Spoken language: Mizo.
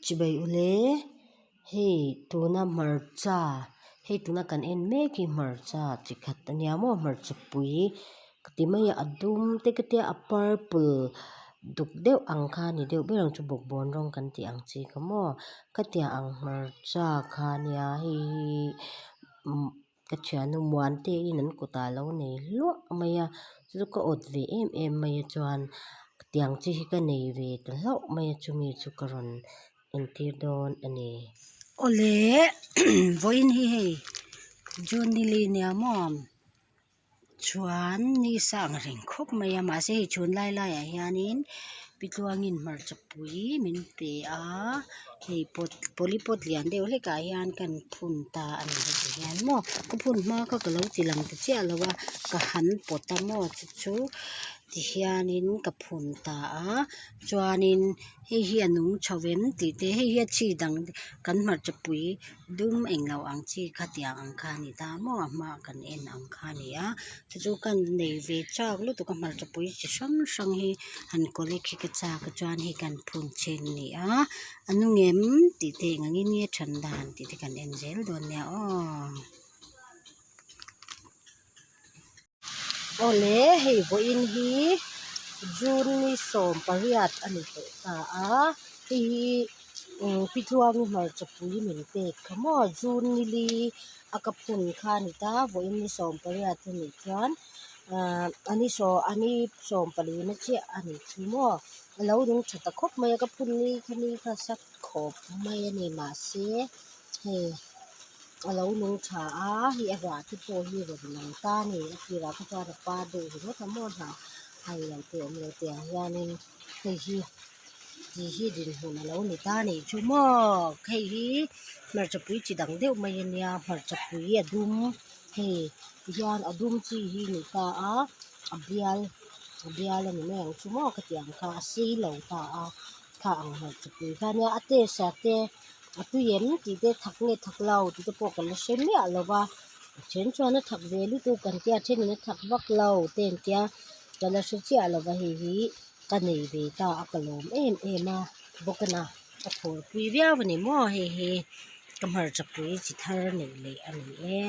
Chibai ule, hei tuna hmarcha hei tuna kan en mek hi hmarcha chi khat a nia maw hmarcha pui ka ti mai a a dum te ka tia a purple duk deuh ang kha a ni deuh ber ang chu bawkbawn rawng kan tih ang chi kha maw khatiang ang hmarcha kha a nia hei hi umm ka thiannu Muanteiin an kutah a lo nei hluah mai a chu chu ka awt ve em em mai a chuan tiang chi hi ka nei ve ta hlauh mai a chumi chu ka rawn entir dawn a ni. Awle vawiin hi hei June ni li nia maw chuan ni sang reng khawp mai a mahse hei chhun lai laiah hianin pi tluangin hmarcha pui min pe a hei pot poly pot lian deuh hlek ah hian kan phun ta a ni heti hian maw ka phun hma kha ka lo ti lang ta chiah lo a ka han pawt a maw chu chu ti hianin ka phun ta a chuanin hei hi a nung chho em tih te hei hi a chi dang kan hmarcha pui dum englo ang chi kha tiang ang kha a ni ta maw a hma kan en ang kha a ni a chu chu ka nei ve chak lutuk a hmarcha pui chi hrang hrang hi han collect hi ka chak a chuan hei kan phun chhin a ni a a nung em tih te eng angin nge then dan tih te kan en zel dawn nia aw. Awle hei vawiin hi June ni sawm pariat a ni tawh ta a hei hi umm pi tluangi hmarcha pui min pek kha maw June ni li a ka phun kha a ni ta vawiin ni sawm pariat a nih chuan ahh a ni saw a ni sawm pali na chiah a nih chu maw a lo nung tha ta khawp mai a ka phun ni kha ni kha a sat khawp mai a ni mahse hei. A lo nung tha a hei a rah te pawh hi rawn lang ta a ni a tirah kha chuan a par deuh ringawt a maw hnah hai lo te awm lo tih ang hianin hei hi tih hi dinhmun a lo ni ta a nih chu maw hei hi hmarcha pui chi dang deuh mai a nia hmarcha pui a dum hei ti hian a dum chi hi ni ta a a bial a bial a ni mai ang chu maw ka tih ang kha a sei lo ta a kha ang hmarcha pui kha nia a taste ah te. A tui em tih te thak nge thak lo tih te pawh kan la hre miah lo va a then chuan a thak ve lutuk kan tia a thenin a thak vak lo te an tia ka la hre chiah lo va hei hi ka nei ve ta a ka lawm em em a bawk a na ka phur pui viau a ni maw hei hi ka hmarcha pui chi thar neih leh a ni e.